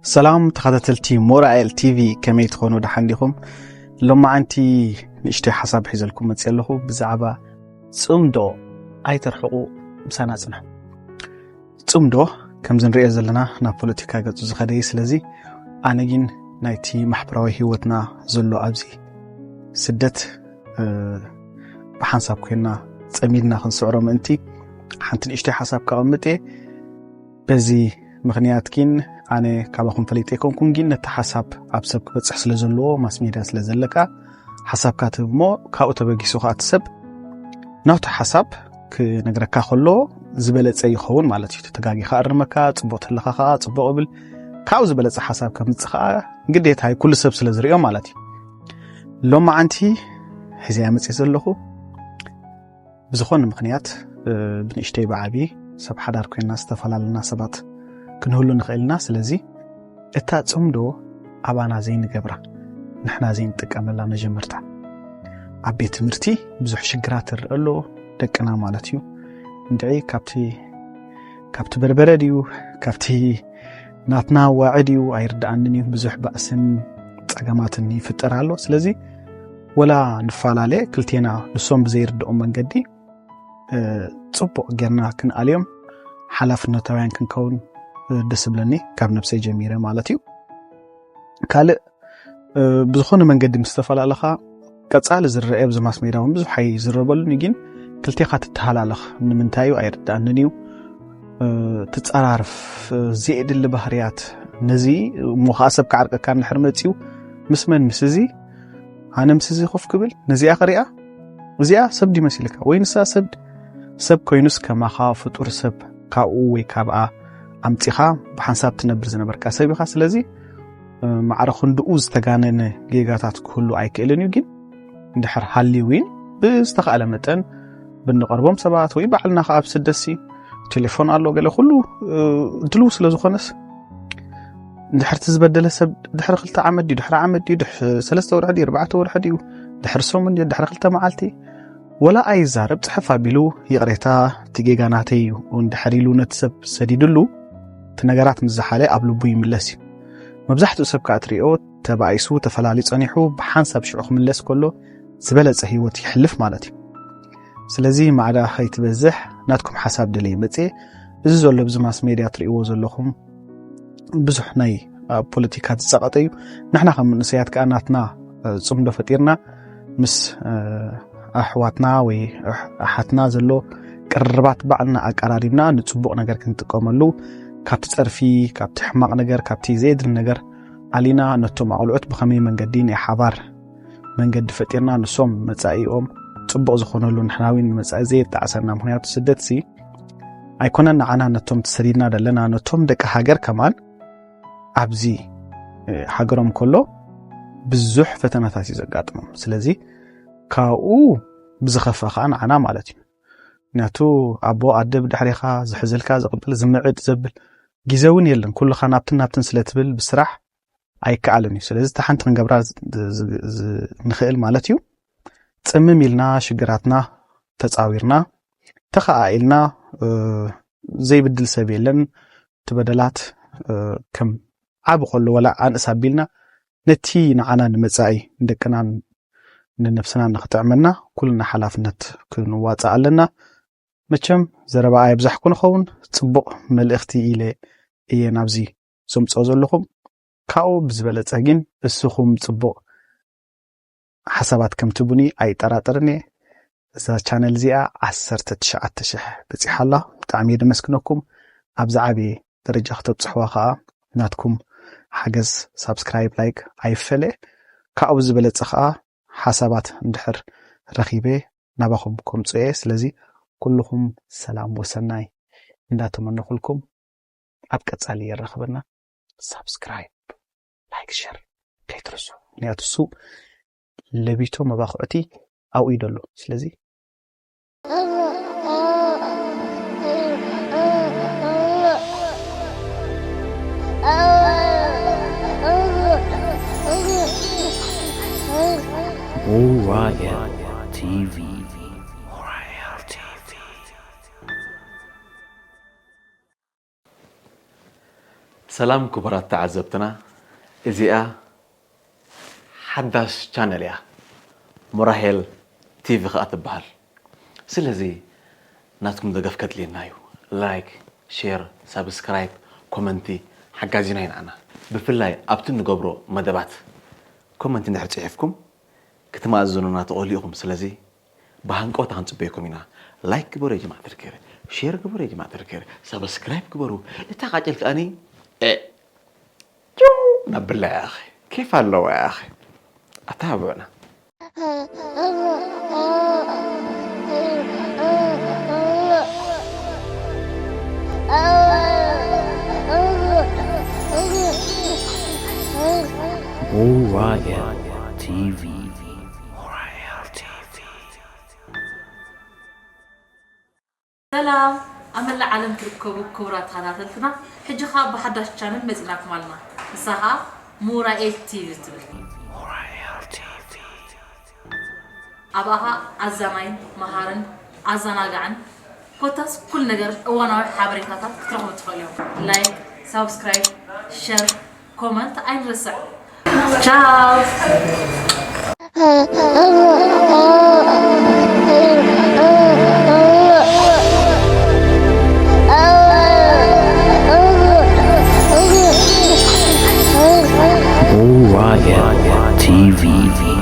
ሰላም ተኸታተልቲ ሞራኤል ቲቪ፣ ከመይ ትኾኑ? ደሓን ዲኹም? ሎማዓንቲ ንእሽተይ ሓሳብ ሒዘልኩም መፅእ ኣለኹ። ብዛዕባ ፅምዶ ኣይተርሕቑ፣ ምሳና ፅንሑ። ፅምዶ ከምዚ ንሪኦ ዘለና ናብ ፖለቲካ ገፁ ዝኸደ እዩ። ስለዚ ኣነ ግን ናይቲ ማሕበራዊ ህይወትና ዘሎ ኣብዚ ስደት ብሓንሳብ ኮይና ፀሚድና ክንስዕሮ ምእንቲ ሓንቲ ንእሽተይ ሓሳብ ከቐምጥ እየ። በዚ ምኽንያት ግን ኣነ ካባኹም ፈሊጠ ኣይኮንኩን፣ ግን ነቲ ሓሳብ ኣብ ሰብ ክበፅሕ ስለ ዘለዎ ማስ ሜድያ ስለ ዘለካ ሓሳብካ ትህብ እሞ ካብኡ ተበጊሱ ከዓ እቲ ሰብ ናቱ ሓሳብ ክነግረካ ከሎ ዝበለፀ ይኸውን ማለት እዩ። ተጋጊኻ እርመካ፣ ፅቡቕ ተለኻ ከዓ ፅቡቕ እብል። ካብኡ ዝበለፀ ሓሳብ ከምፅእ ከዓ ግዴታ እዩ፣ ኩሉ ሰብ ስለ ዝሪኦ ማለት እዩ። ሎማዓንቲ ሒዘያ መፅእ ዘለኹ ብዝኾነ ምኽንያት ብንእሽተይ ብዓቢ ሰብ ሓዳር ኮይና ዝተፈላለና ሰባት ክንህሉ ንኽእል ኢና። ስለዚ እታ ፅምዶ ኣባና ዘይንገብራ፣ ንሕና ዘይንጥቀመላ መጀመርታ። ኣብ ቤት ትምህርቲ ብዙሕ ሽግራት ይረአ ኣሎ፣ ደቅና ማለት እዩ። እንድዒ ካብቲ ካብቲ በርበረ ድዩ ካብቲ ናትና ዋዒ ድዩ ኣይርድኣንን እዩ። ብዙሕ ባእስን ፀገማትን ይፍጠር ኣሎ። ስለዚ ወላ ንፈላለ ክልቴና ንሶም ብዘይርድኦም መንገዲ ፅቡቕ ጌርና ክንኣልዮም ሓላፍነታውያን ክንከውን ደስ ብለኒ፣ ካብ ነብሰይ ጀሚረ ማለት እዩ። ካልእ ብዝኾነ መንገዲ ምስ ተፈላለኻ ቀፃሊ ዝረአ ኣብዚ ማስ ሜድያ እውን ብዙሕ ኣይዝረበሉን እዩ፣ ግን ክልቴኻ ትተሃላለኽ ንምንታይ እዩ ኣይርድኣንን እዩ። ትፀራርፍ፣ ዘየድሊ ባህርያት፣ ነዚ እሞ ከዓ ሰብ ክዓርቀካ እንድሕር መፅዩ ምስ መን ምስ እዚ ኣነ ምስ እዚ ኮፍ ክብል ነዚኣ ክሪኣ እዚኣ ሰብ ድዩ መሲልካ ወይ ንሳ ሰብ ሰብ ኮይኑስ ከማኻ ፍጡር ሰብ ካብኡ ወይ ካብኣ ኣምፂኻ ብሓንሳብ ትነብር ዝነበርካ ሰብ ኢኻ። ስለዚ ማዕረ ክንድኡ ዝተጋነነ ጌጋታት ክህሉ ኣይክእልን እዩ። ግን እንድሕር ሃልዩ እውን ብዝተኻእለ መጠን ብንቐርቦም ሰባት ወይ ባዕልና ከዓ ኣብ ስደሲ ቴሌፎን ኣሎ ገለ ኩሉ ድልው ስለ ዝኾነስ እንድሕርቲ ዝበደለ ሰብ ድሕሪ ክልተ ዓመት ድዩ ድሕሪ ዓመት ድዩ ድሕሪ ሰለስተ ወርሒ ድዩ ኣርባዕተ ወርሒ ድዩ ድሕሪ ሰሙን ድዩ ድሕሪ ክልተ መዓልቲ ወላ ኣይዛረብ፣ ፅሕፍ ኣቢሉ ይቕሬታ እቲ ጌጋ ናተይ እዩ እንድሕር ኢሉ ነቲ ሰብ ሰዲድሉ እቲ ነገራት ምስ ዝሓለ ኣብ ልቡ ይምለስ እዩ። መብዛሕትኡ ሰብ ከዓ ትሪኦ ተባኢሱ ተፈላልዩ ፀኒሑ ብሓንሳብ ሽዑ ክምለስ ከሎ ዝበለፀ ህይወት ይሕልፍ ማለት እዩ። ስለዚ ማዕዳ ከይትበዝሕ ናትኩም ሓሳብ ደለየ መፅየ። እዚ ዘሎ ብዚ ማስ ሜድያ ትሪእዎ ዘለኹም ብዙሕ ናይ ኣብ ፖለቲካ ዝፀቐጠ እዩ። ንሕና ከም መንእሰያት ከዓ ናትና ፅምዶ ፈጢርና ምስ ኣሕዋትና ወይ ኣሓትና ዘሎ ቅርርባት ባዕልና ኣቀራሪብና ንፅቡቕ ነገር ክንጥቀመሉ ካብቲ ፀርፊ፣ ካብቲ ሕማቕ ነገር፣ ካብቲ ዘየድሊ ነገር ኣሊና ነቶም ኣቕልዑት ብኸመይ መንገዲ ናይ ሓባር መንገዲ ፈጢርና ንሶም መፃኢኦም ፅቡቕ ዝኾነሉ ንሕና እውን መፃኢ ዘየጣዕሰና። ምክንያቱ ስደትሲ ኣይኮነን ንዓና ነቶም ተሰዲድና ዘለና ነቶም ደቂ ሃገር ከማን ኣብዚ ሃገሮም ከሎ ብዙሕ ፈተናታት እዩ ዘጋጥሞም። ስለዚ ካብኡ ብዝኸፍእ ከዓ ንዓና ማለት እዩ። ምክንያቱ ኣቦ ኣደ ብድሕሬኻ ዝሕዝልካ ዝቕብል ዝምዕድ ዘብል ግዜ እውን የለን። ኩልኻ ናብትን ናብትን ስለ ትብል ብስራሕ ኣይከኣልን እዩ። ስለዚ እታ ሓንቲ ክንገብራ ንኽእል ማለት እዩ ፅምም ኢልና ሽግራትና ተፃዊርና ተኸኣኢልና ዘይብድል ሰብ የለን። እቲ በደላት ከም ዓቢ ከሎ ወላ ኣንእስ ኣቢልና ነቲ ንዓና ንመፃኢ ንደቅናን ንነብስና ንክጥዕመና ኩልና ሓላፍነት ክንዋፃእ ኣለና። መቸም ዘረባ ኣየብዛሕኩ ንኸውን ፅቡቕ መልእኽቲ ኢለ እየ ናብዚ ዘምፅኦ ዘለኹም። ካብኡ ብዝበለፀ ግን እስኹም ፅቡቕ ሓሳባት ከም ትቡኒ ኣይጠራጠርን እየ። እዛ ቻነል እዚኣ ዓሰርተ ትሽዓተ ሽሕ በፂሓ ኣላ። ብጣዕሚ እየ ደመስግነኩም። ኣብዚ ዓብየ ደረጃ ክተብፅሕዋ ከዓ ናትኩም ሓገዝ ሳብስክራይብ ላይክ ኣይፈለ። ካብኡ ዝበለፀ ከዓ ሓሳባት እንድሕር ረኺበ ናባኹም ከምፅኦ እየ። ስለዚ ኩልኹም ሰላም ወሰናይ እንዳተመነኹልኩም ኣብ ቀፃሊ የራኽበና። ሳብስክራይብ ላይክ ሸር ከይትረሱ። ምክንያቱ እሱ ለቢቶ መባኽዑቲ ኣብኡ እዩ ዘሎ። ስለዚ Orion T V. Orion T V. ሰላም ክቡራት ተዓዘብትና፣ እዚኣ ሓዳሽ ቻነል እያ፣ ሞራሄል ቲቪ ከኣ ትበሃል። ስለዚ ናትኩም ደገፍ ከድልየና እዩ። ላይክ፣ ሼር፣ ሳብስክራይብ፣ ኮመንቲ ሓጋዚና እዩ ንዓና። ብፍላይ ኣብቲ ንገብሮ መደባት ኮመንቲ እንድሕር ጽሒፍኩም ክትማእዝኑና ትኽእሉ ኢኹም። ስለዚ ብሃንቀውታ ክንጽበየኩም ኢና። ላይክ ግበሩ የጅማዕ ተርኬር፣ ሼር ግበሩ የጅማዕ ተርኬር፣ ሳብስክራይብ ግበሩ። እታ ቃጭል ከኣኒ እ ጭው ነብላ ያኺ። ኬፍ ኣለዋ ያኺ። ኣተባብዑና። Orion ቲቪ። ሰላም ኣብ መላእ ዓለም ትርከቡ ክቡራት ተኸታተልትና፣ ሕጂ ኸኣ ብሓዳሽ ቻነል መጺናኩም ኣለና። ንሳ ኸኣ ሙራኤል ቲቪ ትብል። ኣብኣ ኸኣ ኣዛናይን መሃርን ኣዘናጋዕን ኮታስ ኩሉ ነገር እዋናዊ ሓበሬታታት ክትረኽቡ ትኽእሉ እዮም። ላይክ፣ ሳብስክራይብ፣ ሸር፣ ኮመንት ኣይንረስዕ። ቻው። Orion ቲቪ።